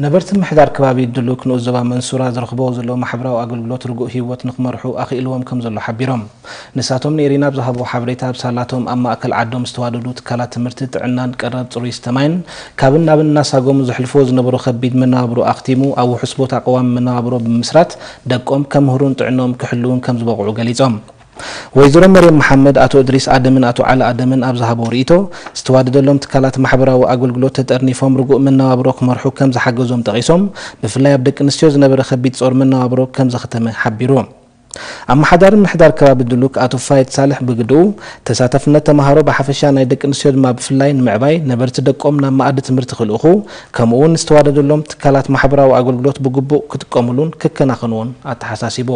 ነበርቲ ምሕዳር ከባቢ ድሉክ ንኡስ ዞባ መንሱራ ዝረኽብዎ ዘለዉ ማሕበራዊ ኣገልግሎት ርጉእ ህይወት ንክመርሑ ኣኽኢልዎም ከም ዘሎ ሓቢሮም። ንሳቶም ንኤሪና ኣብ ዝሃብዎ ሓበሬታ፣ ኣብ ሳላቶም ኣብ ማእከል ዓዶም ዝተዋደዱ ትካላት ትምህርቲ፣ ጥዕናን ቀረብ ጽሩይ ስተ ማይን ካብን ናብን እናሳገሙ ዘሕልፍዎ ዝነበሩ ከቢድ መነባብሮ ኣኽቲሙ፣ ኣብ ውሑስ ቦታ ቀዋሚ መነባብሮ ብምስራት ደቆም ከምህሩን ጥዕኖም ክሕልውን ከም ዝበቕዑ ገሊጾም። ወይዘሮ መርየም መሓመድ፣ ኣቶ እድሪስ ኣደምን ኣቶ ዓሊ ኣደምን ኣብ ዝሃብዎ ርእይቶ፣ ዝተዋደደሎም ትካላት ማሕበራዊ ኣገልግሎት ተጠርኒፎም ርጉእ መነባብሮ ክመርሑ ከም ዝሓገዞም ጠቒሶም፣ ብፍላይ ኣብ ደቂ ኣንስትዮ ዝነበረ ከቢድ ጾር መነባብሮ ከም ዘኽተመ ሓቢሩ። ኣመሓዳሪ ምሕዳር ከባቢ ድሉክ ኣቶ ፋይድ ሳልሕ ብግድኡ፣ ተሳታፍነት ተምሃሮ ብሓፈሻ ናይ ደቂ ኣንስትዮ ድማ ብፍላይ ንምዕባይ ነበርቲ ደቆም ናብ መኣዲ ትምህርቲ ክልእኹ፣ ከምኡ እውን ዝተዋደደሎም ትካላት ማሕበራዊ ኣገልግሎት ብግቡእ ክጥቀሙሉን ክከናኸንዎን ኣተሓሳሲቡ።